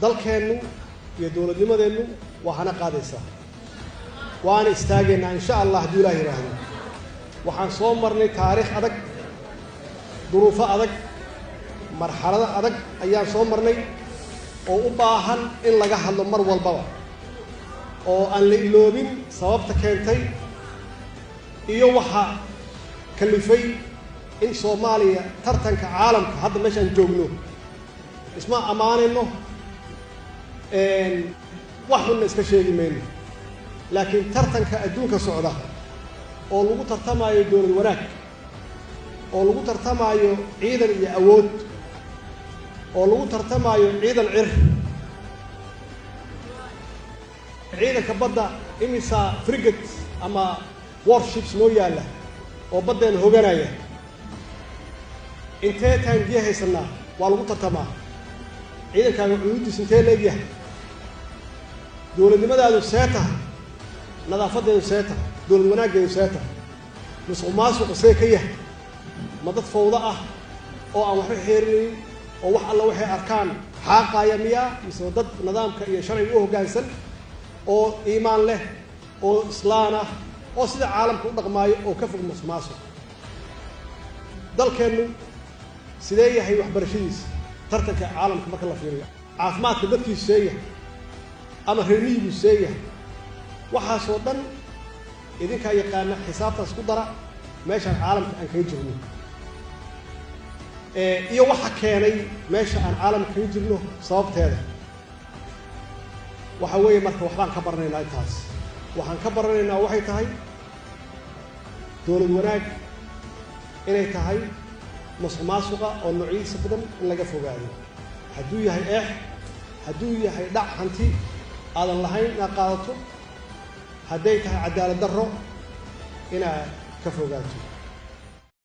Dalkeennu iyo dowladnimadeennu waa hana qaadaysaa, waana istaagaynaa insha Allah hadduu Ilaah yidhaahdo. Waxaan soo marnay taariikh adag, duruufo adag, marxalado adag ayaan soo marnay oo u baahan in laga hadlo mar walbaba oo aan la iloobin sababta keentay iyo waxa kalifay in Soomaaliya tartanka caalamka hadda meeshaan joogno. Isma ammaanayno, wax xunna iska sheegi mayno, laakiin tartanka adduunka socda oo lagu tartamaayo dowlad wanaag, oo lagu tartamaayo ciidan iyo awood, oo lagu tartamaayo ciidan cir, ciidanka badda, imisa frigate ama warships noo yaalla oo baddeena hoganaya, intee taangiya haysanaa, waa lagu tartamaa. Ciidankaaga cuyuuddiis intee la egyahay, dowladnimadaadu see tahay, nadaafadeedu see tahay, dowlad wanaaggeedu see tahay, musuq maasuqa see ka yahay, ma dad fawdo ah oo aan waxba xeerinayn oo wax alla waxay arkaan xaaqaaya miyaa, mise dad nidaamka iyo sharciga u hoggaansan oo iimaan leh oo islaan ah oo sida caalamka u dhaqmaayo oo ka fog musuq maasuq? Dalkeennu sidee yahay waxbarashadiisa tartanka caalamka marka la fiiriyo? Caafimaadka dadkiisu see yahay ama reer miyigu see yahay? Waxaasoo dhan idinkaa yaqaana, xisaabtaas ku dara meeshaan caalamka aan kaga jirno iyo waxa keenay meesha aan caalamka kaga jirno sababteeda. Waxa weeye marka waxbaan ka baranaynaa intaas. Waxaan ka baranaynaa waxay tahay dowlad wanaag inay tahay musuq maasuqa oo noocyihiisa badan in laga fogaado, hadduu yahay eex, hadduu yahay dhac hanti aadan lahayn inaad qaadato, hadday tahay cadaalad darro inaad ka fogaato.